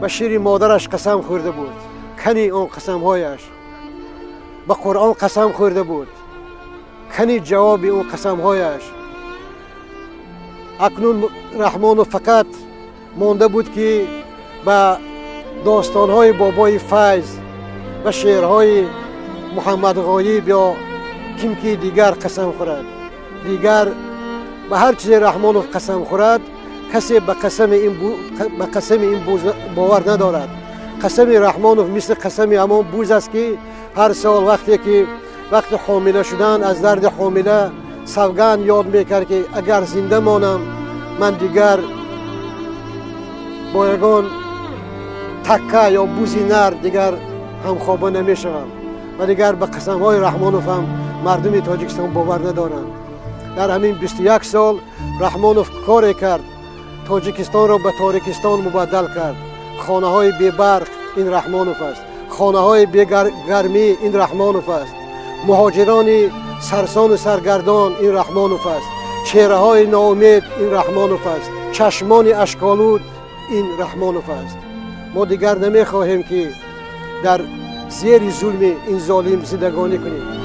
Ба шири модараш қасам хӯрда буд, кани он қасамҳояш? Ба Қуръон қасам хӯрда буд, кани ҷавоби он қасамҳояш? Акнун Раҳмонов фақат монда буд, ки ба достонҳои Бобои Файз, ба шеърҳои Муҳаммадғоиб ё ким ки дигар қасам хӯрад. Дигар ба ҳар чизе Раҳмонов қасам хӯрад, касе ба қасами ин буз бовар надорад. Қасами Раҳмонов мисли қасами ҳамон буз аст, ки ҳар сол вақте ки вақти ҳомила шудан аз дарди ҳомила савганд ёд мекард, ки агар зинда монам, ман дигар бо ягон такка ё бузи нар дигар ҳамхоба намешавам. Ва дигар ба қасамҳои Раҳмонов ҳам мардуми Тоҷикистон бовар надоранд. Дар ҳамин 21 сол Раҳмонов коре кард, Тоҷикистонро ба Торикистон мубаддал кард. Хонаҳои бебарқ — ин Раҳмонов аст, хонаҳои бегармӣ — ин Раҳмонов аст, муҳоҷирони сарсону саргардон — ин Раҳмонов аст, чеҳраҳои ноумед — ин Раҳмонов аст, чашмони ашколуд — ин Раҳмонов аст. Мо дигар намехоҳем, ки дар зери зулми ин золим зиндагонӣ кунем.